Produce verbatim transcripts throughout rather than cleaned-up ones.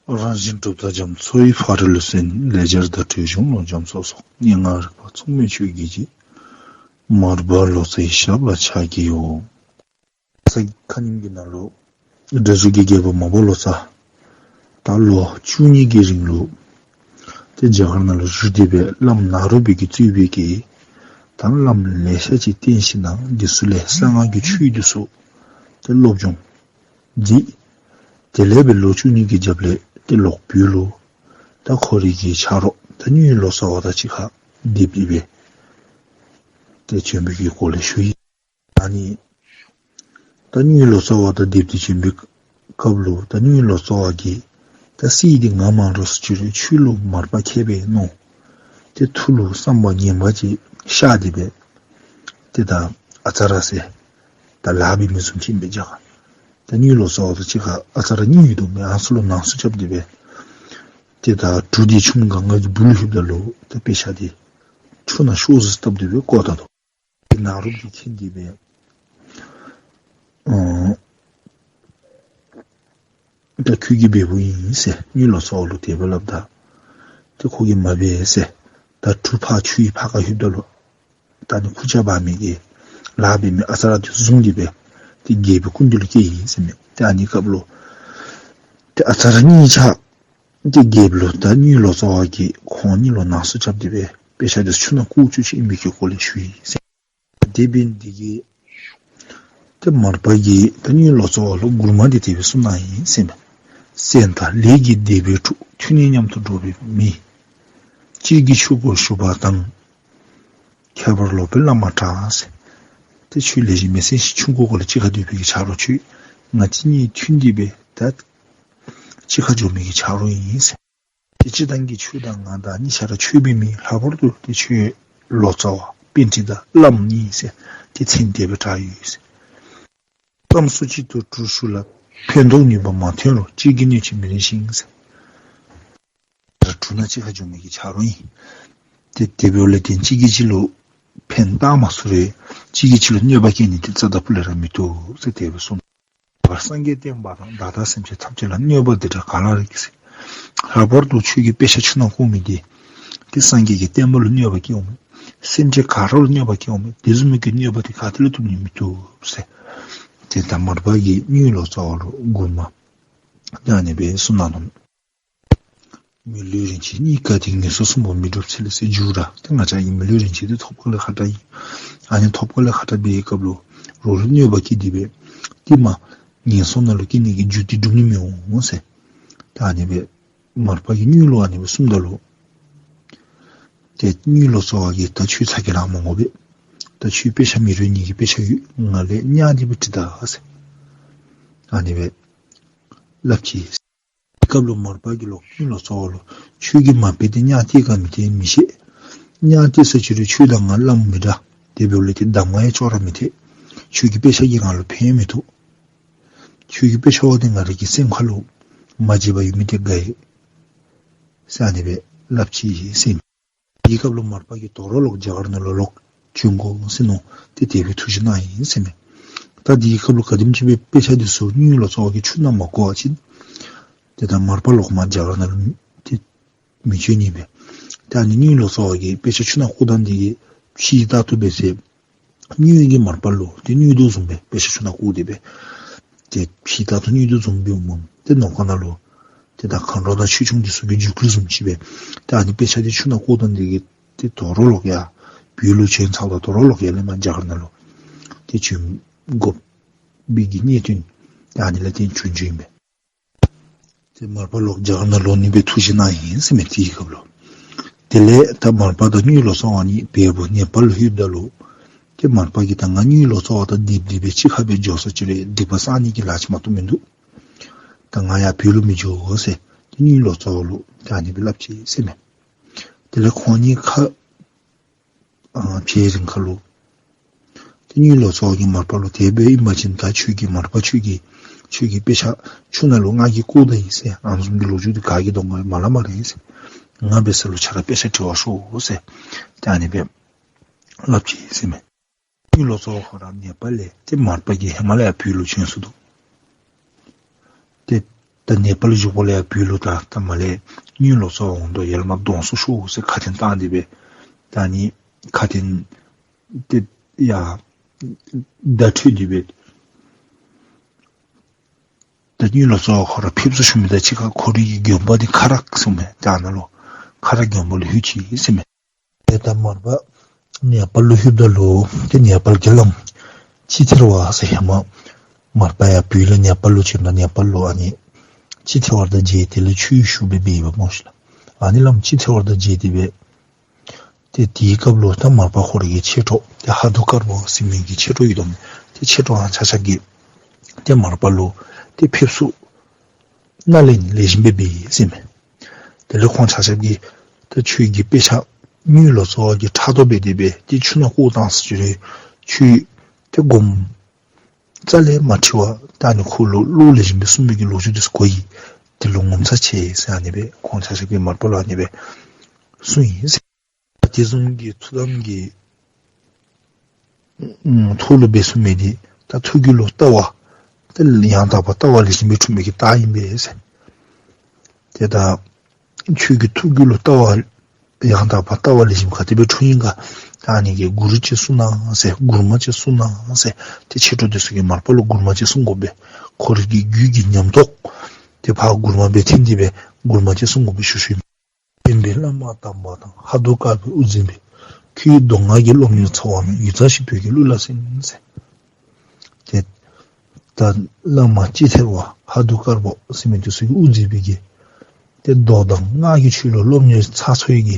རང་གཞན་གྲུབ་མཐའ་རྒྱ་མཚོ་ཡི་ཕ་རོལ་ཏུ། སེམས་ལས་སྦྱར་བརྡ་སྤྲོད་གཞུང་ལུགས་རྒྱ་མཚོ་སོགས། སྙན་ངག་རིག་པ་མཚུངས་མེད་ཆོས་ཀྱི་རྗེ། མར་པ་ལོ་ཙཱའི་ཞབས་ལ་ཕྱག་བགྱིའོ། ཁ་ཉིནམ་གྱི་ནང་ལུ་འབྲས་ལྗོངས་ཀྱི་རྒྱལ་པོ་མར་པ་ལོ་ཙཱ་ད་ལོ་བཅུ་གཉིས་ཀྱི་རིང་ལུ་ཏེ་རྒྱ་གར་ནང་ལུ་བཞུགས་ཏེ་སྦེ་བླམ་ནཱ་རོ་པ་གིས་གཙོས་པའི་གི་ད་བླམ་ལེ་ཤ་ཅིག་བསྟེན་ཞིནམ་ལས་འདི་ཚུ་ལས་གསང་སྔགས་ཀྱི་ཆོས་འདི་ཚུ་ཏེ་སློབ་སྦྱོང་མཛད། དེ་ལས་སྦེ་ལོ་བཅུ་གཉིས་ཀྱི་རྒྱབ་ལས་ཏེ་ལོག་བོད་ལུ་ད་ཁོ་རའི་གི་ཆ་རོགས་ད་གཉོས་ལོ་ཙཱ་བ་དང་གཅིག་ཁར་སྡེབས་ཏེ་སྦེ་ཏེ་བྱོན་པའི་གི་སྐོར་ལས་ཞུ་ཡི། ཨ་ནི་ད་གཉོས་ལོ་ཙཱ་བ་དང་སྡེབས་ཏེ་བྱོན་པའི་སྐབས་ལུ་ད་གཉོས་ལོ་ཙཱ་བ་གིས་ད་སྲིད་འདི་ང་མ་རོགས་སུ་བྱོན་རུང་ཆོས་ལུ་མར་པ་མཁས་པས་མནོ། ཏེ་ཐུགས་ལུ་བསམ་པ་ངན་པ་ཅིག་ཤར་ཏེ་སྦེ་ཏེ་ད་ཨ་ཙ་ར་ཟེར་ད་ལཱ་འབད་མི་བཟུམ་ཅིག་ཨིན་པས་རྒྱ་གར། ད་གཉོས་ལོ་ཙཱ་བ་དང་གཅིག་ཁར་ཨ་ཙ་ར་གཉིས་ཡོད་དོ་མས། ཨ་ནི་ཚུ་ལུ་ནང་གསུག་རྐྱབ་སྟེ་སྦེ་ཏེ་ད་གྲུ་འདི་ཆུ་མོ་གངྒཱ་གི་སྦུག་ལུ་ལྷོདཔ་ད་ལུ་ད་དཔེ་ཆ་འདི་ཆུ་ནང་ཤོག་ཟེར་བཏབ་སྟེ་སྦེ་བཀོ་ད་དོ། ཏེ་ནཱ་རོ་པ་གིས་མཁྱེན་ཏེ་སྦེ་ཨ་ད་ཁྱོད་ཀྱི་འབདཝ་ཨིན་ཟེར་གཉོས་ལོ་ཙཱ་བ་ལུ་དེ་སྦེ་སླབ་ད། ཏེ་ཁོ་གིས་མ་འབད་ཟེར། ད་གྲུ་ཕར་ཆུའི་ཕར་ཁར་ལྷོདཔ་ད་ལུ་ད་ཨ་ནི་ཁུར་ཆ་འབག་མི་གི་ལཱ་འབད་མི་ཨ་ཙ་ར་འདི་བཟུང་སྟེ་སྦེ་ཏེ་རྒྱལ་པོའི་སྐུ་མདུན་ལུ་བསྐྱལ་ཡི་ཟེར་མས། ཏེ་ཨ་ནི་སྐབས་ལུ་ཏེ་ཨ་ཙ་ར་གཉིས་ཆ་ཏེ་རྒྱལཔོ་ལུ་ད་གཉོས་ལོ་ཙཱ་བ་གིས་ཁོང་གཉིས་ལུ་ནང་གསུག་རྐྱབ་སྟེ་སྦེ་དཔེ་ཆ་འདི་ཆུ་ནང་བཀོ་བཅུག་བཅུགཔ་ཨིན་པའི་གི་སྐོར་ལས་ཞུ་ཡི་ཟེར། དེ་འབདཝ་ད་འདི་གིས་ཏེ་མར་པ་གིས་ད་གཉོས་ལོ་ཙཱ་བ་ལུ་མགུར་མ་འདི་དེ་སྦེ་གསུངས་གནང་ཡི་ཟེར་མས། སེམས་དང་ལས་ཀྱི་སྡེ་པའི་དྲུག། མཐུན་ནས་མཉམ་དུ་འགྲོགས་པའི་མི། གཅིག་གིས་ཆོས་སྒོར་ཞུགས་པ་དང་། ཁྱད་པར་ལོག་པའི་བླ་མ་དྲག་ཟེར། ཏེ་ཁྱོད་ལས་ཀྱི་མི་སེམས་ཤིང་ཆུང་ཀུ་ཀུ་ལུ་གཅིག་ཁར་སྡོད་པའི་གི་ཆ་རོགས་ཁྱོད་ང་བཅས་གཉིས་མཐུན་ཏེ་སྦེ་ད་གཅིག་ཁར་འགྱོ་མི་གི་ཆ་རོགས་ཨིན་ཟེར། ཏེ་སྤྱིར་བཏང་གི་ཁྱོད་དང་ང་དང་གཉིས་ཆ་ར་ཆོས་པའི་མི། ལྷག་པར་དུ་ཏེ་ཁྱོད་ལོ་ཙཱ་བ་པཎྜི་ཏ་བླམ་ཨིན་ཟེར་ཏེ་མཚན་དེ་སྦེ་གྲགས་ཡོད་ཟེར། གཏམ་སུ་གཅིག་ཏུ་གྲུ་ཞུགས་ལ། ཕན་འདོགས་ནུས་པ་མ་ཐོན་རུང་། གཅིག་གིས་གནོད་བྱེད་མི་རིང་ཞིང་ཟེར། གྲུ་ནང་གཅིག་ཁར་འགྱོ་མི་གི་ཆ་རོགས་ཨིན། ཏེ་དེ་འབདཝ་ལས་ཏེ་གཅིག་གིས་གཅིག་ལུ་ཕན་བཏགས་མ་ཚུགས་རུང་གཅིག་གིས་གཅིག་ལུ་གནོད་པ་བཀལ་ནི་འདི་རྩ་དང་ཕུ་ལས་ར་མི་བཏུབ་ཟེར་དེ་སྦེ་གསུངས། བར་སངས་རྒྱས་བསྟན་པ་དང་། བདག་དང་སེམས་ཅན་ཐམས་ཅད་ལ། གནོད་པ་འདི་འདྲ་ག་ལ་རིགས་ཟེར། ལྷག་པར་དུ་ཁྱོད་ཀྱིས་དཔེ་ཆ་ཆུ་ནང་བཀོ་མི་འདི་ཏེ་སངས་རྒྱས་ཀྱི་བསྟན་པ་ལུ་གནོད་པ་བཀལཝ་མས། སེམས་ཅན་ག་ར་ལུ་གནོད་པ་བཀལཝ་མས། དེ་བཟུམ་མའི་གི་གནོད་པ་འདི་ག་ཏེ་ལས་བཏུབ་ནི་མི་བཏུབ་ཟེར། ཏེ་ད་མར་པ་གིས་གཉོས་ལོ་ཙཱ་བ་ལུ་མགུར་མ་ཏེ་ཨ་ནི་སྦེ་གསུངས་གནང་ནུག། མི་ལུས་རིན་ཆེན་གཉིས་ཀ་དེ། ངན་སོང་གསུམ་པོ་མི་འགྲུབ་ཚུལ་ཟེར་མཇུག་ར། ཏེ་ང་བཅས་ཀྱི་མི་ལུས་རིན་ཆེན་འདི་ཐོབ་དཀའ་ལས་ཁག་དྲགས་ཨིན། ཨ་ནི་ཐོབ་དཀའ་ལས་ཁག་དྲགས་འབད་བའི་སྐབས་ལུ་རོགས་ལུ་གནོད་པ་བཀལ་ཏེ་སྦེ་ཏེ་མ་ངན་སོང་ནང་ལུ་སྐྱེ་ནི་གི་རྒྱུ་འདི་འགྲུབ་ནི་མི་འོང་ཟེར། ད་ཨ་ནི་སྦེ་མར་པ་གིས་གཉོས་ལུ་ཨ་ནི་སྦེ་གསུངམ་ད་ལུ་ཏེ་གཉོས་ལོ་ཙཱ་བ་གིས་ད་ཁྱོད་ཚ་གྱང་ར་མ་དགོ་པས། ད་ཁྱོད་དཔེ་ཆ་མི་རིག་ནི་གི་དཔེ་ཆ་ཡོད། ང་ལས་བརྙ་སྟེ་སྦེ་འབྲི་ད་ཟེར་ཨ་ནི་སྦེ་སླབ་ཅི། དེ་སྐབས་ལུ་མར་པ་གིས་ལོག་གཉོས་ལོ་ཙཱ་བ་ལུ་ཁྱོད་ཀྱིས་མ་འབད་དེ་བརྙ་བལྟ་ག་མི་བལྟ་མི་ཤེས། བརྙ་བལྟ་ཟེར་ཅི་རུང་ཁྱོད་དང་ང་བླམ་མི་འདྲ། དེ་འབདཝ་ལས་ཏེ་གདམས་ངག་ཡང་ཅོག་ར་མི་འཐད། ཁྱོད་ཀྱི་དཔེ་ཆ་གིས་ང་ལུ་ཕན་མི་ཐོགས། ཁྱོད་ཀྱི་དཔེ་ཆ་བ་འདི་ང་རའི་གི་སེམས་ཁ་ལུ་མ་བརྗེད་པར་ཡོད་མི་འདི་དགའ་ཡི་ཟེར་ཨ་ནི་སྦེ་སླབ་ཅི་ཟེར་མས། དེའི་སྐབས་ལུ་མར་པ་གིས་དོ་རུང་ལོག་རྒྱ་གར་ནང་ལུ་ལོག་བྱོན་དགོ་ཟེར་མནོ་སྟེ་དེ་སྦེ་ཐུགས་བཞེད་གནང་ཡི་ཟེར་མས། ད་དེའི་སྐབས་ལུ་ག་དེམ་ཅིག་སྦེ་དཔེ་ཆ་འདི་ཚུ་གཉོས་ལོ་ཙཱ་བ་གིས་ཆུ་ནང་མ་བཀོ་བ་ཅིན་ཏེ་ད་མར་པ་ལོག་མར་རྒྱ་གར་ནང་ལུ་ཏེ་མི་བྱོན་ནི་མས། ཏེ་ཨ་ནི་གཉོས་ལོ་ཙཱ་བ་གིས་དཔེ་ཆ་ཆུ་ནང་བཀོ་ད་འདི་གིས་ཕྱི་ལྟར་དུ་འབད་ཟེར་གཉོས་ཀྱིས་མར་པ་ལུ་ཏེ་གཉོད་དུ་བཟུང་སྦེ་དཔེ་ཆ་ཆུ་ནང་བཀོ་སྟེ་སྦེ་ཏེ་ཕྱི་ལྟར་དུ་གཉོད་དུ་བཟུང་སྦེ་འོངམ་ཏེ་ནམ་མཁའ་ནང་ལུ་ཏེ་ད་མཁའ་འགྲོ་དང་ཆོས་སྐྱོང་འདི་ཚུ་གི་རྒྱུད་བསྐུལ་བཟུམ་ཅིག་སྦེ་ཏེ་ཨ་ནི་དཔེ་ཆ་འདི་ཆུ་ནང་བཀོ་ད་འདི་གིས་ཏེ་དོ་རུང་ལོག་ཡར་བོད་ལུ་བྱོན་ཚརཝ་ད་དོ་རུང་ལོག་ཡར་ལས་མར་རྒྱ་གར་ནང་ལུ་ཏེ་བྱོན་དགོ་པའི་གི་གནད་དོན་ཏེ་ཨ་ནི་ལས་ཏེ་བྱུང་བྱུངམ་ཨིན་པས། ཏེ་མར་པ་ལོག་རྒྱ་གར་ནང་ལོག་ནི་སྦེ་ཐུགས་བཞེད་གནང་ཡི་ཟེར་མས། དེའི་སྐབས་ལུ་དེ་ལས་ད་མར་པ་དང་གཉོས་ལོ་ཙཱ་བ་གཉིས་བལ་པོ་ནེ་པཱལ་ལུ་ལྷོདཔ་ད་ལུ་ཏེ་མར་པ་གིས་ད་ང་གཉོས་ལོ་ཙཱ་བ་དང་སྡེབ་སྡེབ་སྦེ་གཅིག་ཁར་སྦེ་འགྱོ་ས་ཅི་རུང་སྡིག་པ་བསག་ནི་གི་ལཱ་ཅིག་མ་གཏོགས་མིན་འདུག། ད་ང་ཡར་བོད་ལུ་མི་འགྱོ་ཟེར་ཏེ་གཉོས་ལོ་ཙཱ་བ་ལུ་ད་ཨ་ནི་སྦེ་སླབ་ཅི་ཟེར་མས། དེ་ལས་ཁོང་གཉིས་ཁ་ཨ་ཕྱེ་རན་ཁར་ལུ་ཏེ་གཉོས་ལོ་ཙཱ་བ་གིས་མར་པ་ལུ་དེ་སྦེ་ཨིན་པ་ཅིན་ད་ཁྱོད་ཀྱིས་མར་པ་ཁྱོད་ཀྱིས་ཁྱོད་ཀྱི་དཔེ་ཆ་ཆུ་ནང་ལུ་ང་གིས་བཀོ་ད་ཡི་ཟེར་ཨ་ནི་བཟུམ་གྱི་ལོ་རྒྱུས་འདི་ག་གིས་དོ་ང་མ་སླབ་སྨ་རེ་ཟེར། ང་འབད་ས་ལུ་ཁྱོད་ར་དཔེ་ཆ་འབྲི་བར་ཤོག་ཟེར་ཏེ་ཨ་ནི་སྦེ་སླབ་ཅི་ཟེར་མས། གཉོས་ལོ་ཙཱ་བ་ཁོ་ར་ནེ་པཱལ་ལས་ཏེ་མར་པ་གིས་ཧེ་མ་ལས་ཡར་བོད་ལུ་བྱོན་སོང་འདུག། ཏེ་ ད་ནེ་པཱལ་བཞུགས་པ་ལས་ཡར་བོད་ལུ་ད་ད་མར་ལས་གཉོས་ལོ་ཙཱ་འོང་དོ་ཡར་ལས་མར་གདོང་བསུ་ཤོག་ཟེར་ཁ་འཕྲིན་བཏང་སྟེ་སྦེ། ད་ཨ་ནི་ཁ་འཕྲིན་དེ་ཡར་བརྡ་འཕྲོད་དེ་སྦེ། ད་གཉོས་ལོ་ཙཱ་བ་ཁོ་ར་ཕེབས་བསུ་ཞུ་མི་དང་གཅིག་ཁར་ཁོ་རའི་གི་དགོན་པ་འདི་ཁ་རག་ཟེར་མས། ད་ཨ་ནཱ་ལུ་ཁ་རག་དགོན་པ་ལུ་ལྷོད་ཅི་ཟེར་མས། ཏེ་ད་མར་པ་ནེ་པཱལ་ལུ་ལྷོདཔ་ད་ལུ་ཏེ་ནེ་པཱལ་གྱི་བླམ་སྤྱི་ཐེར་པ་ཟེར་ཧེ་མ་མར་པ་ཡར་བོད་ལས་ནེ་པཱལ་ལུ་བྱོནམ་ད་ནེ་པཱལ་ལུ་ཨ་ནི་སྤྱི་ཐེར་པ་དང་མཇལ་ཏེ་ལས་ཆོས་ཞུ་སྦེ་འབད་བ་སྨོ་ཤིག་ལགས། ཨ་ནི་བླམ་སྤྱི་ཐེར་པ་དང་མཇལ་ཏེ་སྦེ། ཏེ་དེའི་སྐབས་ལུ་ད་མར་པ་ཁོ་རའི་གི་མཆེད་གྲོགས་ཏེ་ཧ་དུ་དཀར་པོ་ཟེར་མི་གི་མཆེད་གྲོགས་ཡོད་དོ་མས། ཏེ་མཆེད་གྲོགས་ཡང་ཆ་ཁྱབ་ཀྱིས་ཏེ་མར་པ་ལུ་ཏེ་ཕེབས་བསུ་ནཱ་ལས་ལེགས་ཤོམ་སྦེ་འབད་ཡི་ཟེར་མས། དེ་ལས་ཁོང་ཆ་ཁྱབ་ཀྱིས་ད་ཁྱོད་ཀྱིས་དཔེ་ཆ་གཉོས་ལོ་ཙཱ་བ་གི་ཕྲག་དོག་འབད་དེ་སྦེ་ཏེ་ཆུ་ནང་བཀོ་བཏང་ཟེར་ཞུ་རུང་ཁྱོད་ཏེ་སྒོམ་རྩ་ལས་མ་འཁྲུལ་བར་ད་ཨ་ནི་ཁོ་ལུ་བློ་ལེགས་ཤོམ་སྦེ་གསུངས་པའི་གི་ལོ་རྒྱུས་འདི་ཚུ་གོ་ཡི། དེ་ལུ་ངོ་མཚར་ཆེ་ཟེར་ཨ་ནི་སྦེ་ཁོང་ཆ་ཁྱབ་ཀྱིས་མར་པ་ལུ་ཨ་ནི་སྦེ་གསུངས་ཡི་ཟེར། ད་དེ་བཟུམ་གྱི་ཐུགས་དམ་གྱི་ཨམ་ཐོག་ལུ་འབད་ཚུགས་མི་འདི་ད་ཐུགས་རྒྱུད་ལུ་ལྟ་བ་ཏེ་ཡང་དག་པ་ལྟ་བ་ལེགས་ཤོམ་སྦེ་འཁྲུངས་མི་གི་རྟགས་ཨིན་པས་ཟེར། ཏེ་ད་ཁྱོད་ཀྱི་ཐུགས་རྒྱུད་ལུ་ལྟ་བ་ཡང་དག་པ་ལྟ་བ་ལེགས་ཤོམ་ག་དེ་སྦེ་འཁྲུངས་ཡི་ག། ད་ཨ་ནི་གི་གུ་རུ་ཅིག་གསུང་གནང་ཟེར། མགུར་མ་ཅིག་གསུང་གནང་ཟེར། ཏེ་མཆེད་གྲོགས་འདི་ཚུ་གིས་མར་པ་ལུ་མགུར་མ་ཅིག་གསུང་དགོ་པས། ཁོ་རའི་གི་རྒྱུད་ཀྱི་ཉམས་རྟོགས་ཏེ་ཕར་མགུར་མ་སྦེ་འཐེན་ཏེ་སྦེ་མགུར་མ་ཅིག་གསུང་དགོ་པས་ཞུ་ཞུཝ་ཨིན། སྟོན་པའི་བླ་མ་དམ་པ་དང་། ཧ་དུ་དཀར་པོའི་དབུ་འཛིན་པའི། ཁྱོད་མདོ་སྔགས་ཀྱི་སློབ་གཉེར་ཚར་བ་ན། ཡུད་ཙམ་ཞིག་བོད་ཀྱི་གླུ་ལ་གསན་ཟེར། ཏེ་ད་བླ་མ་སྤྱི་ཐེར་པ་ཧ་དུ་དཀར་པོ་ཟེར་མི་འདི་ཚུ་གིས་དབུ་འཛིན་པའི་གི་ཏེ་མདོ་དང་སྔགས་ཀྱི་ཆོས་ལུ་སློབ་གཉེར་ཚར་ཚརཝ་གི་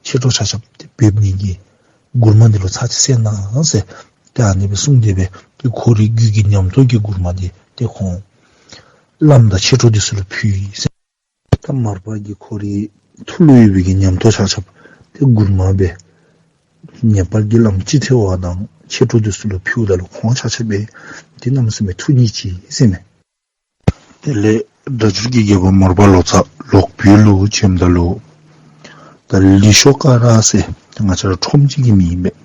མཆེད་གྲོགས་ཆ་ཁྱབ་ཏེ་བོདཔ་ནི་གི་མགུར་མ་འདི་ལུ་ཚར་ཅིག་གསན་གནང་ཟེར། ཏེ་ཨ་ནི་སྦེ་གསུངས་ཏེ་སྦེ་ཏེ་ཁོ་རའི་རྒྱུད་ཀྱི་ཉམས་རྟོགས་ཀྱི་མགུར་མ་འདི་ཏེ་ཁོང་བླམ་དང་མཆེད་གྲོགས་འདི་ཚུ་ལུ་ཕུལ་ཡི་ཟེར། ད་མར་པ་གིས་ཁོ་རའི་ཐུགས་ལུ་ཡོད་པའི་གི་ཉམས་རྟོགས་ཆ་ཁྱབ་ཏེ་མགུར་མ་སྦེ་ནེ་པཱལ་གྱི་བླམ་སྤྱི་ཐེར་པ་དང་མཆེད་གྲོགས་འདི་ཚུ་ལུ་ཕུལཝ་ད་ལུ་ཁོང་ཆ་ཁྱབ་སྦེ་ཏེ་གནམ་མེད་ས་མེད་ཐུགས་མཉེས་ཅི་ཟེར་མས། དེ་ལས་སྒྲ་སྒྱུར་གྱི་རྒྱལ་པོ་མར་པ་ལོ་ཙཱ་ལོག་བོད་ལུ་བྱོནམ་ད་ལུ་ད་ལི་ཤོ་ཀ་ར་ཟེར་ང་བཅས་ར་ཁྲོམ་ཅིག་གི་མིང་ཨིན་པས།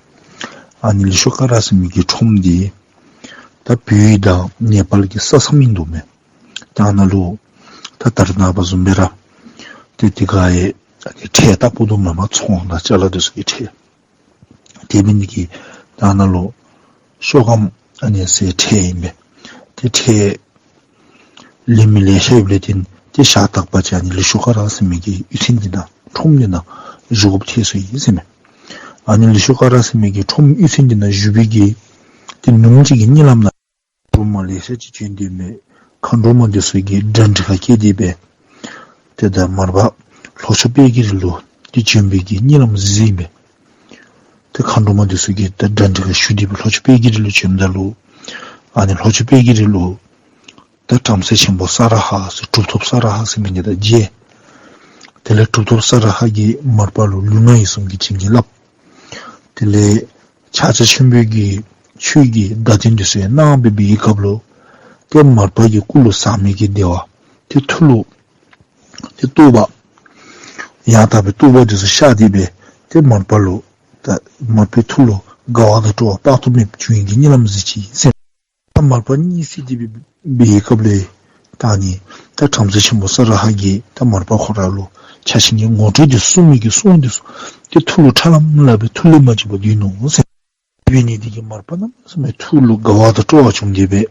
ཨ་ནི་ལི་ཤོ་ཀ་ར་ཟེར་མི་གི་ཁྲོམ་འདི་ད་བོད་དང་ནེ་པཱལ་གྱི་ས་མཚམས་ཨིན་འདུག་མས། ད་ཨ་ནཱ་ལུ་ད་ད་རེས་ནངས་པ་བཟུམ་སྦེ་ར་ཏེ་དེ་ཁར་ཡང་ཨ་ནི་ཁྲལ་བཏབ་དགོཔ་འདུག་མས། ཚོང་དང་ཅ་ལ་འདི་ཚུ་གི་ཁྲལ། དེ་འབད་ནི་དེ་གིས་ད་ཨ་ནཱ་ལུ་ཤོ་གམ་ཨ་ནི་ཟེར་ཁྲལ་ཨིན་པས། ཏེ་ཁྲལ་ལེན་མི་ལེ་ཤ་ཡོདཔ་ལས་བརྟེན་ཏེ་ཞག་དག་པ་ཅིག་ཨ་ནི་ལི་ཤོ་ཀ་ར་ཟེར་མི་གི་གཡུས་ཚན་འདི་ནང་ཁྲོམ་འདི་ནང་བཞུགས་དགོཔ་ཐལ་སོ་ཡི་ཟེར་མས། ཨ་ནི་ལི་ཤོ་ཀ་ར་ཟེར་མི་གི་ཁྲོམ་གཡུས་ཚན་འདི་ནང་བཞུགས་པའི་གི་ཏེ་ཉིནམ་གཅིག་གི་གཉིད་ལམ་ནང་འབྲུག་མི་ལེ་ཤ་ཅིག་བྱོན་ཏེ་མས། མཁའ་འགྲོ་མ་འདི་ཚུ་གིས་གྲ་སྒྲིག་ཁར་བསྐྱལ་ཏེ་སྦེ་ཏེ་ད་མར་པ་ལྷོ་ཕྱོགས་དཔལ་གྱི་རི་ལུ་ཏེ་བྱོན་པའི་གི་གཉིད་ལམ་གཟིགས་ཡི་མས། ཏེ་མཁའ་འགྲོ་མ་འདི་ཚུ་གིས་ད་གྲ་སྒྲིག་ཁར་ཞུ་སྟེ་སྦེ་ལྷོ་ཕྱོགས་དཔལ་གྱི་རི་ལུ་བྱོནམ་ད་ལུ་ཨ་ནི་ལྷོ་ཕྱོགས་དཔལ་གྱི་རི་ལུ་ད་བྲམ་ཟེ་ཆེན་པོ་ས་ར་ཧ་ཟེར་གྲུབ་ཐོབ་ས་ར་ཧ་ཟེར་མི་འདི་དང་མཇལ། དེ་ལས་གྲུབ་ཐོབ་ས་ར་ཧ་གིས་མར་པ་ལུ་ལུས་ངག་ཡིད་གསུམ་གྱི་བྱིན་གྱིས་བརླབས། དེ་ལས་ཕྱག་རྒྱ་ཆེན་པོའི་གི་ཆོས་ཀྱི་བརྡ་དོན་འདི་ཚུ་གནང་སྦེ་འབད་བའི་སྐབས་ལུ་ཏེ་མར་པ་གི་སྐུ་ལུ་ཟག་མེད་ཀྱི་བདེ་བ་ཏེ་ཐུགས་ལུ་ཏེ་རྟོགས་པ་ཡང་དག་པའི་རྟོགས་པ་འདི་ཚུ་ཤར་ཏེ་སྦེ་ཏེ་མར་པ་ལུ་ད་མར་པའི་ཐུགས་ལུ་དགའ་བ་དང་སྤྲོ་བ་དཔག་ཏུ་མེད་པ་བྱུང་ཡི་གི་གཉིད་ལམ་གཟིགས་ཅི་ཟེར། ད་མར་པ་གཉིད་སད་དེ་སྦེ་འབད་བའི་སྐབས་ལས་ད་ཨ་ནི་ད་བྲམ་ཟེ་ཆེན་པོ་ས་ར་ཧ་གིས་ད་མར་པ་ཁོ་ར་ལུ་ཕྱག་ཆེན་གྱི་ངོ་སྤྲོད་འདི་གསུངས་མི་གི་གསུང་འདི་ཚུ་ཏེ་ཐུགས་ལུ་ཁྲ་ལམ་ལམ་སྦེ་ཐུགས་ལས་མ་བརྗེད་པར་སྡོད་ནུག་ཟེར། དེ་འབད་ནི་དེ་གིས་མར་པ་གནམ་མེད་ས་མེད་ཐུགས་ལུ་དགའ་བ་དང་སྤྲོ་བ་བྱུང་སྟེ་སྦེ་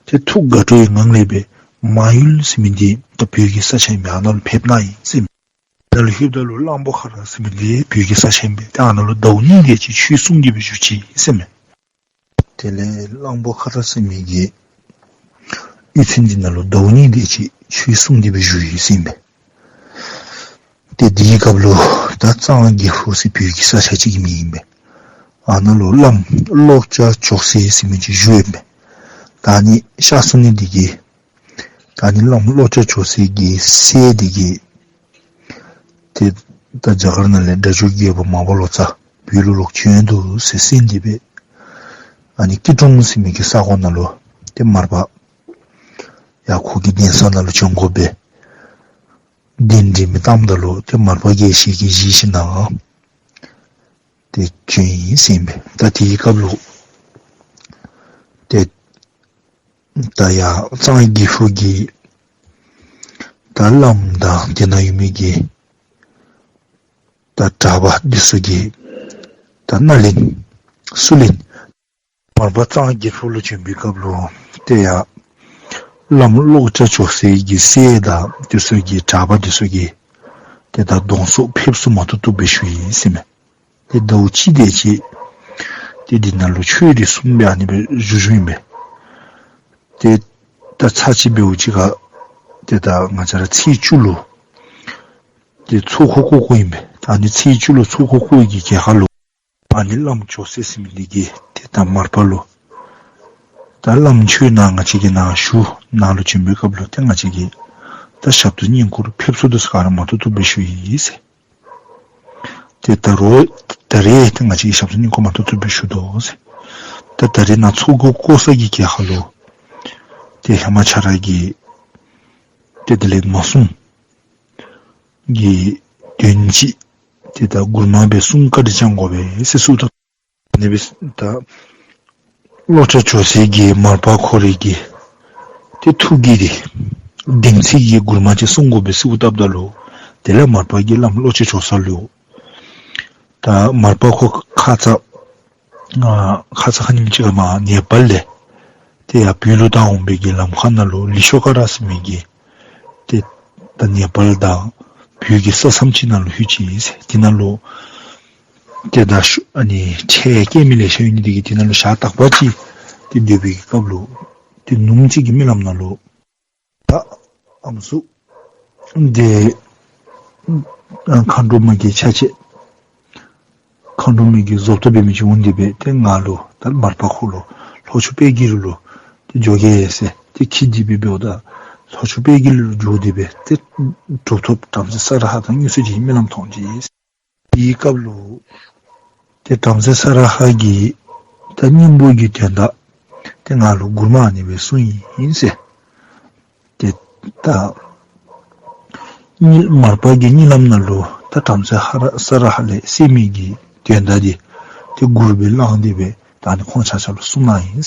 ཏེ་ཐུགས་དགའ་སྤྲོའི་ངང་ལས་སྦེ་མ་ཡུལ་ཟེར་མི་འདི་ད་བོད་ཀྱི་ས་ཆ་ཨིན་པས། ཨ་ནཱ་ལུ་ཕེབས་གནང་ཡི་ཟེར་མས། ད་ལུ་ལྷོདཔ་ད་ལུ་གླང་པོ་ཁ་ར་ཟེར་མི་འདི་བོད་ཀྱི་ས་ཆ་ཨིན་པས། ད་ཨ་ནཱ་ལུ་ཟླཝ་གཉིས་དེ་ཅིག་ཆོས་གསུང་སྟེ་སྦེ་བཞུགས་ཅི་ཟེར་མས། དེ་ལས་གླང་པོ་ཁ་ར་ཟེར་མི་གི་གཡུས་ཚན་འདི་ནང་ལུ་ཟླཝ་གཉིས་དེ་ཅིག་ཆོས་གསུང་སྟེ་སྦེ་བཞུགས་ཡི་ཟེར་མས། ཏེ་དེའི་སྐབས་ལུ་ད་གཙང་གི་ཧུ་ཟེར་བོད་ཀྱི་ས་ཆ་ཅིག་གི་མིང་ཨིན་པས། ཨ་ནཱ་ལུ་བླམ་ཀློག་སྐྱ་ཇོ་སྲས་ཟེར་མི་ཅིག་བཞུགས་ཡོདཔ་མས། ད་ཨ་ནི་གཤགས་སོ་ནི་དེ་གིས་ད་ཨ་ནི་བླམ་ཀློག་སྐྱ་ཇོ་སྲས་ཀྱི་སྲས་དེ་གིས་ཏེ་ད་རྒྱ་གར་ནང་ལས་སྒྲ་སྒྱུར་རྒྱལ་པོ་མར་པ་ལོ་ཙཱ་བོད་ལུ་ལོག་བྱོན་འདུག་ཟེར་གསན་ཏེ་སྦེ་ཨ་ནི་སྐྱིད་གྲོང་ཟེར་མི་གི་ས་གོ་ནང་ལུ་ཏེ་མར་པ་ཡར་ཁོ་གི་གདན་ས་ནང་ལུ་བྱོན་དགོ་པའི་གདན་འདྲེན་མི་བཏངམ་ད་ལུ་ཏེ་མར་པ་དགྱེས་བཞིན་གྱིས་བཞེས་ཞིནམ་ལས་ཏེ་བྱོན་ཡི་ཟེར་ཨིན་པས། ད་དེའི་སྐབས་ལུ་ཏེ་ད་ཡར་གཙང་གི་ཧུ་གི་ ད་བླམ་དང་དེ་ནང་ཡོད་མི་གི་ད་གྲྭ་པ་འདི་ཚུ་གིས་ད་རྣ་ལེན་ཚུར་ལེན། མར་པ་གཙང་སྒྱེད་ཕུག་ལུ་བྱོན་པའི་སྐབས་ལུ་ཏེ་ཡ་བླམ་ཀློག་སྐྱ་ཇོ་སྲས་ཀྱི་སྲས་དང་འདི་ཚུ་གིས་གྲྭ་པ་འདི་ཚུ་གིས་ཏེ་ད་གདོང་བསུ་ཕེབས་བསུ་མ་ཐུབ་ཐུབ་སྦེ་ཞུ་ཡི་ཟེར་མས། ཏེ་ཟླཝ་གཅིག་དེ་ཅིག་ཏེ་འདི་ནང་ལུ་ཆོས་འདི་གསུངས་སྦེ་ཨ་ནི་སྦེ་བཞུགས་བཞུགསཔ་ཨིན་པས། ཏེ་ད་ཚར་གཅིག་འབདཝ་ཅིག་ཁར་ཏེ་ད་ང་བཅས་ར་ཚེས་བཅུ་ལུ་ཏེ་ཚོགས་འཁོར་བསྐོར་བསྐོརཝ་ཨིན་པས། ད་ཨ་ནི་ཚེས་བཅུ་ལུ་ཚོགས་འཁོར་བསྐོར་བའི་གི་གྱལ་ཁ་ལུ་ཨ་ནི་བླམ་ཇོ་སྲས་ཟེར་མི་འདི་གིས་ཏེ་ད་མར་པ་ལུ་ད་བླམ་ཁྱོད་ནཱ་ང་བཅས་ཀྱི་ནཱ་བཞུགས། ནཱ་ལུ་བྱོན་པའི་སྐབས་ལུ་ཏེ་ང་བཅས་ཀྱིས་ད་ཞབས་ཏོག་བསྙེན་བཀུར་ཕེབས་བསུ་འདི་ཚུ་ག་ར་མ་ཐུབ་ཐུབ་སྦེ་ཞུ་ཡི་ཟེར། ཏེ་ད་རུང་ད་རེས་ཏེ་ང་བཅས་ཀྱིས་ཞབས་ཏོག་བསྙེན་བཀུར་མ་ཐུབ་ཐུབ་སྦེ་ཞུ་དོ་ཟེར། ད་ད་རེས་ནཱ་ཚོགས་འཁོར་བསྐོར་ས་གི་གྱལ་ཁ་ལུ་ཏེ་ཧེ་མ་ཁྱོད་ར་གིས་ཏེ་དེ་ལས་མ་གསུངས་ཀྱི་དོན་ཅིག་ཏེ་ད་མགུར་མ་སྦེ་གསུང་བཀའ་དྲིན་བསྐྱང་དགོ་པས་ཟེར་གསུངས་ད། ཨ་ནི་སྦེ་ད་ཀློག་སྐྱ་ཇོ་སྲས་ཀྱིས་མར་པ་ཁོ་རའི་གི་ཏེ་ཐུགས་ཀྱི་ཏེ་གདེང་ཚད་ཀྱི་མགུར་མ་ཅིག་གསུང་དགོ་པས་ཟེར་ཞུ་བཏབ་ད་ལུ་དེ་ལས་མར་པ་གིས་བླམ་ཀློག་སྐྱ་ཇོ་སྲས་ལུ་ད་མར་པ་ཁོ་ཁ་ཙ་ཨ་ཁ་ཙ་ཁ་ཉིནམ་ཅིག་ཁར་མར་ནེ་པཱལ་ལས་ཏེ་ཡར་བོད་ལུ་བཏང་འོང་པའི་གི་ལམ་ཁ་ནང་ལུ་ལི་ཤོ་ཀ་ར་ཟེར་མི་གི་ཏེ་ད་ནེ་པཱལ་དང་བོད་ཀྱི་ས་མཚམས་ཅིག་ནང་ལུ་ལྷོད་ཅི་ཟེར། དེ་ནང་ལུ་ཏེ་ད་ཤུ་ཨ་ནི་ཁྲལ་བཀལ་མི་ལེ་ཤ་ཡོད་ནི་དེ་གིས་དེ་ནང་ལུ་ཞག་དག་པ་ཅིག་ཏེ་སྡོད་པའི་གི་སྐབས་ལུ་ཏེ་ནུབ་མོ་ཅིག་གི་རྨི་ལམ་ནང་ལུ་ད་ཨམ་སྲུ་འདི་ཨ་མཁའ་འགྲོ་མ་གི་ཆ་བྱད་མཁའ་འགྲོ་མ་གི་བཟོ་ལྟ་འབད་མི་ཅིག་འོང་སྟེ་སྦེ་ཏེ་ང་ལུ་ད་མར་པ་ཁོ་ལུ་ལྷོ་ཕྱོགས་དཔལ་གྱི་རི་ལུ་ཏེ་འགྱོ་གེ་ཟེར་ཏེ་འཁྱིད་དེ་སྦེ་འབདཝ་ད་ལྷོ་ཕྱོགས་དཔལ་གྱི་རི་ལུ་འགྱོ་སྟེ་སྦེ་ཏེ་གྲུབ་ཐོབ་བྲམ་ཟེ་ས་ར་ཧ་དང་དངོས་སུ་མཇལ་བའི་རྨི་ལམ་མཐོང་ཅི། དེའི་སྐབས་ལུ་ཏེ་བྲམ་ཟེ་ས་ར་ཧ་གིས་ད་སྙིང་པོ་གི་དོན་དག་ཏེ་ང་ལུ་མགུར་མ་ཨ་ནི་སྦེ་གསུངས་ཡི་ཟེར། ཏེ་ད་གཉིད་མར་པ་གིས་གཉིད་ལམ་ནང་ལུ་ད་བྲམ་ཟེ་ཧ་ར་ས་ར་ཧ་ལས་གསན་མི་གི་དོན་དག་འདི་ཏེ་མགུར་སྦེ་བླངས་ཏེ་སྦེ་ད་ཨ་ནི་ཁོང་ཆ་ཁྱབ་ལུ་གསུངས་གནང་ཡི།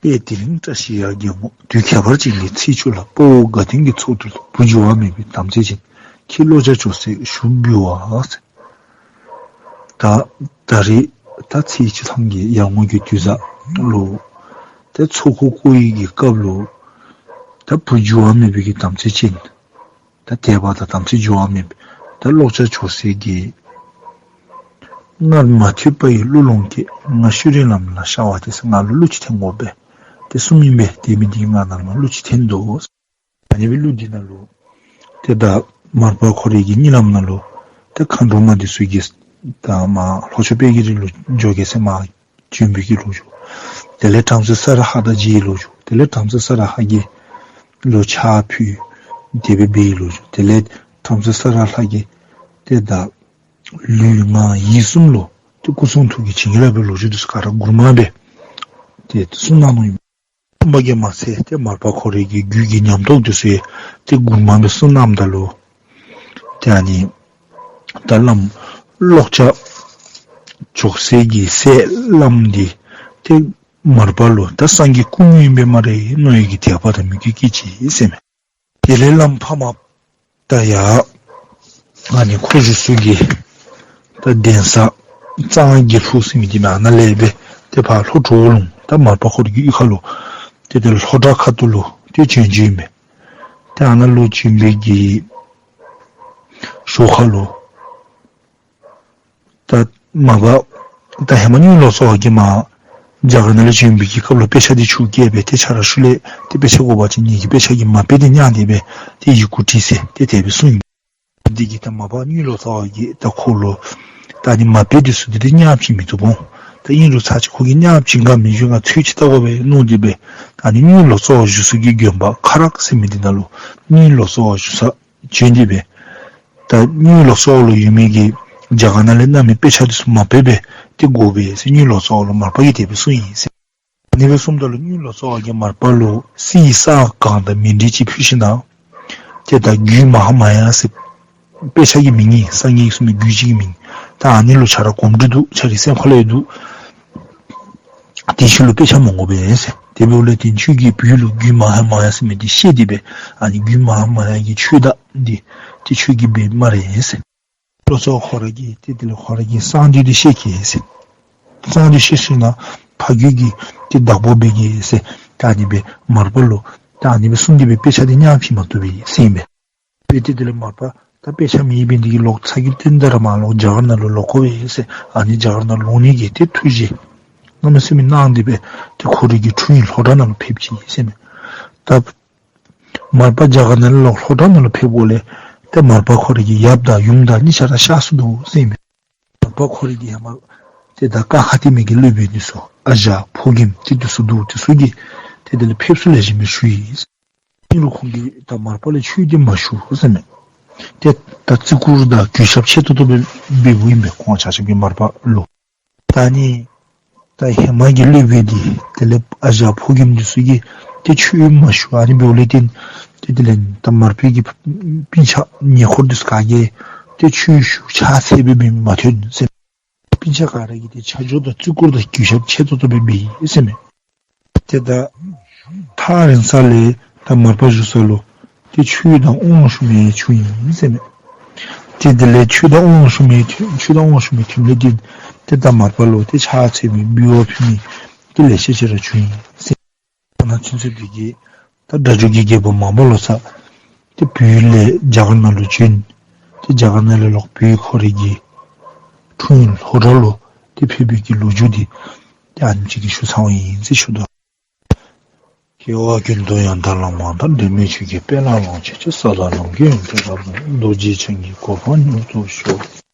དཔལ་དེ་རིང་བཀྲ་ཤིས་ཡར་རྒྱལ་མོ། དུས་ཁྱད་པར་ཅན་གྱི་ཚེས་བཅུ་ལ། དཔའ་བོ་དགའ་ལྡན་གྱི་ཚོགས་འདུ་ལ། བུ་འགྱུར་བ་མེད་པའི་དམ་ཚིག་ཅན། ཁྱེད་ཀློག་སྐྱ་ཇོ་སྲས་ཞུ་འབུལ་བ། ད་ད་རེས་ད་ཚེས་བཅུ་ཐམ་གྱི་ཡར་ངོ་གི་དུས་བཟང་ལུ་ད་ཚོགས་འཁོར་བསྐོར་བའི་གི་སྐབས་ལུ་ད་བུ་འགྱུར་བ་མེད་པའི་གི་དམ་ཚིག་ཅན། ད་དད་པ་དང་དམ་ཚིག་འགྱུར་བ་མེད་པའི་ད་ཀློག་སྐྱ་ཇོ་སྲས་ཀྱིས་སྔར་མ་ཐོས་པ་ཡི་གླུ་ལོངས་སྐྱེས། ང་ཤུལ་རིང་ལམ་ལ་ཤར་བ་དེ་ཟེར་ང་ལུ་གླུ་ཅིག་འཐེན་དགོ་པས་ཏེ་གསུངམ་ཨིན་པས། དེ་མིན་འདི་ང་ནཱ་ལུ་མར་གླུ་ཅིག་འཐེན་དོ། ཨ་ནི་སྦེ་གླུ་འདི་ནང་ལུ་ཏེ་ད་མར་པ་ཁོ་རའི་གི་གཉིད་ལམ་ནང་ལུ་ཏེ་མཁའ་འགྲོ་མ་འདི་ཚུ་གིས་ད་མར་ལྷོ་ཕྱོགས་དཔལ་གྱི་རི་ལུ་འགྱོ་གེ་ཟེར་མར་བྱོན་པའི་གི་ལོ་རྒྱུས། དེ་ལས་བྲམ་ཟེ་ས་ར་ཧ་དང་མཇལ་བའི་ལོ་རྒྱུས། དེ་ལས་བྲམ་ཟེ་ས་ར་ཧ་གིས་ལུ་ཕྱག་ཕུལ་ཏེ་སྦེ་འབད་བའི་ལོ་རྒྱུས། དེ་ལས་བྲམ་ཟེ་ས་ར་ཧ་གིས་ཏེ་ད་ལུས་ངག་ཡིད་གསུམ་ལུ་ཏེ་སྐུ་གསུང་ཐུགས་ཀྱིས་བྱིན་གྱིས་བརླབས་པའི་ལོ་རྒྱུས་འདི་ཚུ་ག་ར་མགུར་མ་སྦེ་ཏེ་གསུངས་གནང་ནུག་ཨིན། གསུངས་པ་གིས་མ་ཚད་ཏེ་མར་པ་ཁོ་རའི་གི་རྒྱུད་ཀྱི་ཉམས་རྟོགས་འདི་ཚུ་ཡང་ཏེ་མགུར་མ་སྦེ་གསུངས་གནངམ་ད་ལུ་ཏེ་ཨ་ནི་ད་བླམ་ཀློག་སྐྱ་ཇོ་སྲས་ཀྱི་སྲས་བླམ་འདི་ཏེ་མར་པ་ལུ་ད་སངས་རྒྱས་སྐུ་དངོས་ཨིན་པས་སྨ་རེ་མནོ་བའི་གི་དད་པ་དང་མོས་གུས་སྐྱེས་ཅི་ཟེར་མས། དེ་ལས་བླམ་ཕ་མ་ད་ཡར་ཨ་ནི་ཁོ་བཞུགས་ས་གི་ད་གདན་ས་གཙང་སྒྱེད་ཕུག་ཟེར་མི་འདི་ཨ་ནཱ་ལས་སྦེ་ཏེ་ཕར་ལྷོ་གྲོ་བོ་ལུང་ད་མར་པ་ཁོ་རའི་གི་གཡུས་ཁ་ལུ་ཏེ་ཏེ་ལྷོ་བྲག་ཁ་ཐུག་ལུ་ཏེ་བྱོན་བྱོནམ་ཨིན་པས། ཏེ་ཨ་ནཱ་ལུ་བྱོན་པའི་གི་ཞོར་ཁ་ལུ་ད་མ་པ་ད་ཧེ་མ་གཉོས་ལོ་ཙཱ་བ་གིས་མར་རྒྱ་གར་ནང་ལས་བྱོན་པའི་གི་སྐབས་ལུ་དཔེ་ཆ་འདི་ཆུ་བཀལ་སྦེ་ཏེ་ཁྱོད་ར་ཤུལ་ལས་ཏེ་དཔེ་ཆ་དགོ་པ་ཅིན་ངེ་གི་དཔེ་ཆ་གི་མ་དཔེ་འདི་བརྙ་སྟེ་སྦེ་ཏེ་ཡི་གུ་བྲིས་ཟེར་ཏེ་དེ་སྦེ་གསུངས་ཡི། འདི་གིས་ད་མ་པ་གཉོས་ལོ་ཙཱ་བ་གིས་ད་ཁོ་ལུ་ད་ཨ་ནི་མ་དཔེ་འདི་ཚུ་འདི་ཏེ་བརྙ་བྱིན་མི་བཏུབ་འོང་། ད་ཨིན་རུང་ཚར་གཅིག་ཁོ་གིས་བརྙ་བྱིན་ག་མི་བྱིན་ག་ཚོད་ཅིག་བལྟ་དགོ་པས་མནོ་སྟེ་སྦེ་ད་ཨ་ནི་གཉོས་ལོ་ཙཱ་བ་བཞུགས་ས་གི་དགོན་པ་ཁ་རག་ཟེར་མི་འདི་ནང་ལུ་གཉོས་ལོ་ཙཱ་བ་བཞུགས་ས་བྱོན་ཏེ་སྦེ་ད་གཉོས་ལོ་ཙཱ་བ་ལུ་ཡོད་མི་གི་རྒྱ་གར་ནང་ལས་བསྣམས་མི་དཔེ་ཆ་འདི་ཚུ་མ་དཔེ་སྦེ་ཏེ་དགོ་པས་ཟེར་གཉོས་ལོ་ཙཱ་བ་ལུ་མར་པ་གིས་དེ་སྦེ་གསུངས་ཡི་ཟེར། ཨ་ནི་སྦེ་གསུངམ་ད་ལུ་གཉོས་ལོ་ཙཱ་བ་གིས་མར་པ་ལུ་གསེར་གྱི་ས་གང་དང་མཎྜལ་ཅིག་ཕུལ་ཞིནམ་ལས་ཏེ་ད་རྒྱུད་མ་ཧཱ་མ་ཡ་ཟེར་དཔེ་ཆ་གི་མིང་ཨིན། སངས་རྒྱས་ཀྱིས་གསུངས་མི་རྒྱུད་ཅིག་གི་མིང་། ད་ཨ་ནི་ལུ་ཁྱོད་ར་གོམས་འདྲིས་འདུག། ཁྱོད་རའི་སེམས་ཁ་ལུ་ཡང་འདུག། དེ་ཤུལ་ལུ་དཔེ་ཆ་མ་དགོ་པས་ཟེར། དེ་འབདཝ་ལས་ཏེ་ཁྱོད་ཀྱིས་བོད་ལུ་རྒྱུད་མ་ཧཱ་མཱ་ཡ་ཟེར་མི་འདི་བཤད་དེ་སྦེ་ཨ་ནི་རྒྱུད་མ་ཧཱ་མཱ་ཡ་གི་ཆོས་བདག་འདི་ཏེ་ཁྱོད་ཀྱིས་འབད་སྨ་རེ་ཟེར། ལོག་སོང་ཁོ་ར་གིས་ཏེ་དེ་ལས་ཁོ་ར་གི་གསང་འདུས་འདི་བཤད་གེ་ཟེར། གསང་འདུས་བཤད་ཞིནམ་ལས་ཕ་རྒྱུད་ཀྱི་ཏེ་བདག་པོ་འབད་གེ་ཟེར། ད་ཨ་ནི་སྦེ་མར་པ་ལུ་ད་ཨ་ནི་སྦེ་གསུངས་ཏེ་སྦེ་དཔེ་ཆ་འདི་ཉར་བྱིན་མ་བཏུབ་པས་ཟེར་ཨིན་པས། སྦེ་ཏེ་དེ་ལས་མར་པ་ད་དཔེ་ཆ་མེད་པའི་འདི་གིས་ལོག་ཚ་གྱང་བཏོན་ད་ར་མར་ལོག་རྒྱ་གར་ནང་ལུ་ལོག་དགོ་པས་ཟེར། ཨ་ནི་རྒྱ་གར་ནང་ལོག་ནི་གི་ཏེ་ཐུགས་བཞེད་གནམ་མེད་ས་མེད་གནང་སྟེ་སྦེ་ཏེ་ཁོ་རའི་གི་འཁྲུངས་ཡུལ་ལྷོ་བྲག་ནང་ལུ་ཕེབས་ཅི་ཟེར་མས། ད་མར་པ་རྒྱ་གར་ནང་ལས་ལོག་ལྷོ་བྲག་ནང་ལུ་ཕེབསཔ་ལས་ཏེ་མར་པ་ཁོ་རའི་གི་ཡབ་དང་ཡུམ་དང་གཉིས་ཆ་ར་གཤགས་སོ་ནུག་ཟེར་མས། མར་པ་ཁོ་རའི་གི་ཧེ་མ་ཏེ་ད་ཀ་ཁ་ཏེ་མི་གི་སློབ་དཔོན་འདི་ཚུ་ཨ་ཞང་ཕོ་རྒནམ་ཏེ་འདི་ཚུ་འདུག། འདི་ཚུ་གིས་ཏེ་དེ་ལས་ཕེབས་བསུ་ལེགས་ཤོམ་སྦེ་ཞུ་ཡི། ཨིན་རུང་ཁོང་གིས་ད་མར་པ་ལུ་ཆོས་འདི་མ་ཞུ་ཟེར་མས། ཏེ་ད་བརྩི་བཀུར་དང་གུས་ཞབས་ཆེ་ཏོག་ཏོ་སྦེ་འབདཝ་ཨིན་པས་ཁོང་ཆ་ཁྱབ་ཀྱིས་མར་པ་ལུ། ད་ཨ་ནི་ད་ཧེ་མ་གི་སློབ་དཔོན་འདི་དེ་ལས་ཨ་ཞང་ཕོ་རྒནམ་འདི་ཚུ་གིས་ཏེ་ཆོས་མ་ཞུ། ཨ་ནི་འབདཝ་ལས་བརྟེན་ཏེ་དེ་ལས་ད་མར་པའི་གི་སྤུན་ཆ་ཉེ་འཁོར་འདི་ཚུ་ག་གིས་ཏེ་ཆོས་ཞུ་ཕྱག་འཚལ་སྦེ་འབད་མི་མ་ཐོན་ཟེར། སྤུན་ཆ་ག་ར་གིས་ཏེ་ཆ་འཇོག་དང་བརྩི་བཀུར་དང་གུས་ཞབས་ཆེ་ཏོག་ཏོ་སྦེ་འབད་ཡི་ཟེར་མས། ཏེ་ད་ཐག་རིང་ས་ལས་ད་མར་པ་བཞུགས་ས་ལུ་ཏེ་ཆོས་དང་དབང་ཞུ་མི་བྱུང་ཡི་ཟེར་མས། ཏེ་དེ་ལས་ཆོས་དང་དབང་ཞུ་མི་ཆོས་དང་དབང་ཞུ་མི་ཐོནམ་ལས་བརྟེན་ཏེ་ད་མར་པ་ལུ་ཏེ་ཕྱག་འཚལ་མི་འབུལ་བ་ཕུལ་མི་ཏེ་ལེ་ཤ་ཅིག་ར་བྱུང་ཡི་ཟེར། ད་ནཱ་ཚུན་ཚོད་འདི་གིས་ད་སྒྲ་བསྒྱུར་གྱི་རྒྱལ་པོ་མར་པ་ལོ་ཙཱ་ཏེ་བོད་ལས་རྒྱ་གར་ནང་ལུ་བྱོན། ཏེ་རྒྱ་གར་ནང་ལས་ལོག་བོད་ཁོ་རའི་གི་འཁྲུངས་ཡུལ་ལྷོ་བྲག་ལུ་ཏེ་ཕེབས་པའི་གི་ལོ་རྒྱུས་འདི་ཏེ་ཨ་ནེམ་ཅིག་གིས་ཞུ་ཚརཝ་ཨིན་ཟེར་ཞུ་དོ། སྐྱེ་བ་ཀུན་ཏུ་ཡང་དག་བླ་མ་དང་། འབྲལ་མེད་ཆོས་ཀྱི་དཔལ་ལ་ལོངས་སྤྱོད་ཅིང་། ས་དང་ལམ་གྱི་ཡོན་ཏན་རབ་རྫོགས། རྡོ་རྗེ་འཆང་གི་གོ་འཕང་མྱུར་ཐོབ་ཤོག།